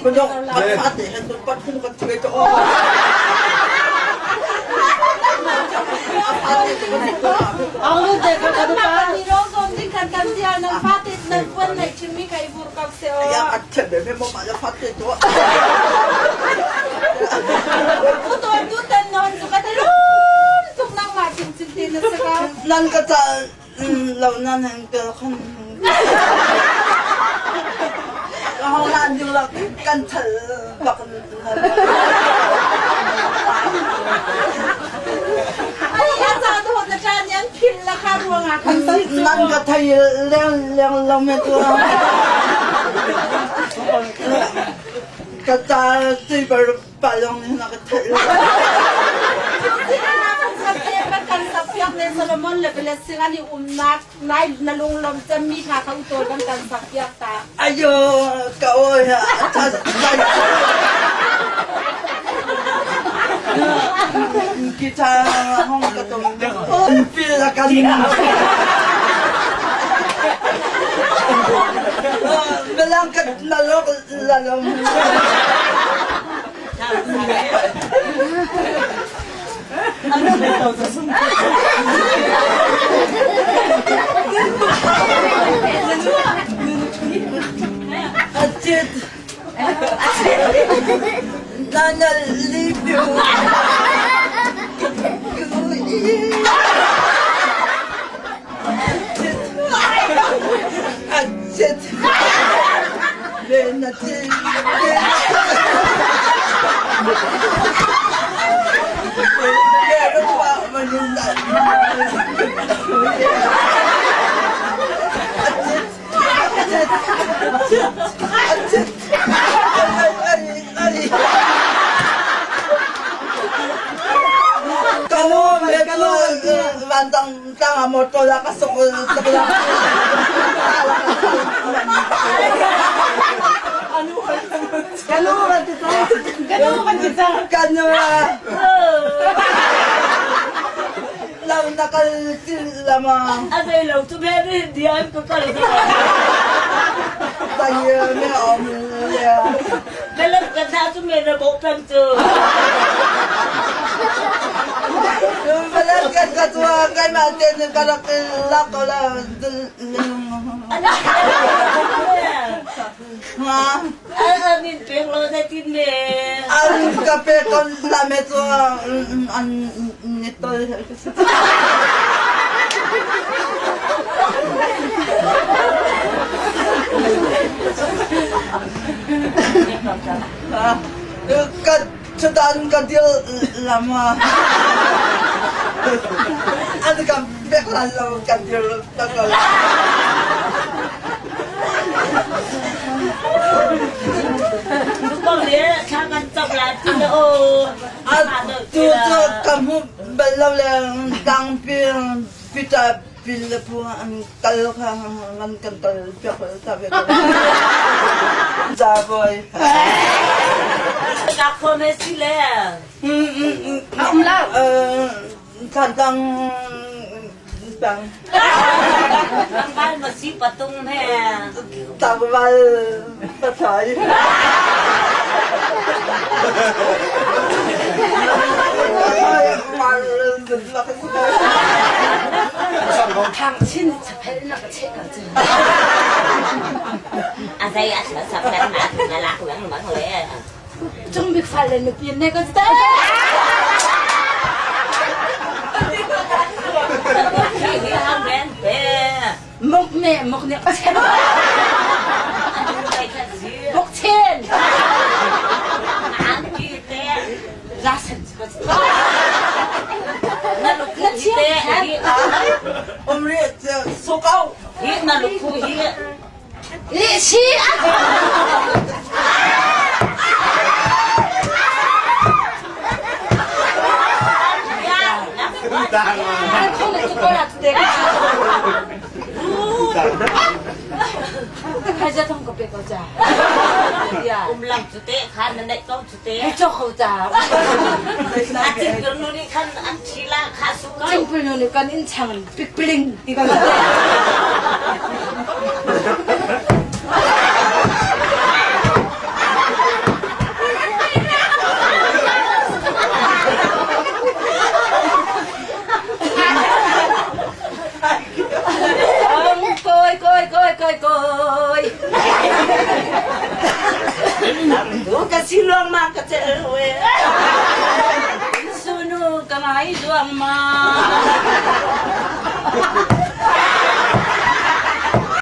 Bedok fate han tun pat hung kan tue to. Ang te ka ka pa. Ni ro zon ding kan kan dia nan fate nan puan nei chimmi kai bur kap se o. Ya at the be mo ma la fate to. U to tu tan non su ka te rum tuk nang ma chim chim te na sa ka. Nan ka ta lo nan han ka khan. Hong lan ding la kan thal bak. Ai ya za to na cha nian phil la kha ruanga khan si chu. Nan ka thai leng leng lo me tu. Ka ta tui bar pa long ni na ka thai. Kan sak piak ne Solomon le blessing ani umnak nai na lunglawm cemmi hna kha utawl kan kan sak piak ta. Ayo ka oi ta kita hong ka tong pil la kan Belang ka nalok lalom. Acit. Nana lipiu. Acit. Benati. Motor la ka sok la. Kanu kan ti cang. Kanu kan ti cang. Kanu. Lau na kal til lama. Ade lo tu me ni dian ko kal. Tai me om le. Dalam ka na tu me na bo pang tu. Balan kan ka tua kan ma ten ka lak lak ko la. Min pek lo na tin me. An ka pe kon la me chu an ni tol. Ka chutan ka dil lama. An ka pek lan lo ka dil tak lo. Tu cu ka hmu bal lo le tangpi pita pil le phu an kal kha ngan kan kal piak ta ve ko. Za boy. Ka khua me si le. Um la. Thantlang pang. Tlangval ma si patung he. Tlangval pathai. Thang chin chapel na ka che ka chu. A zai a sa kan ma na lak lang mang le. Cung bik fal le nupi ne ka te. Mok ne mok ne Mok chen. Rasen Na thiam Umri sokau. Hi na lukhu hi. Lih si a. Khai thong ko pe ko cha. Um lam chu te khan na nei ko chu te. Cho ko cha. A chin kul nu ni khan an thi la kha su ko. Chin kul nu ni kan in chang pik piling ti kan. Koi koi koi. Tu ka si luang ma ka cel we. Sunu ka ngai duang ma.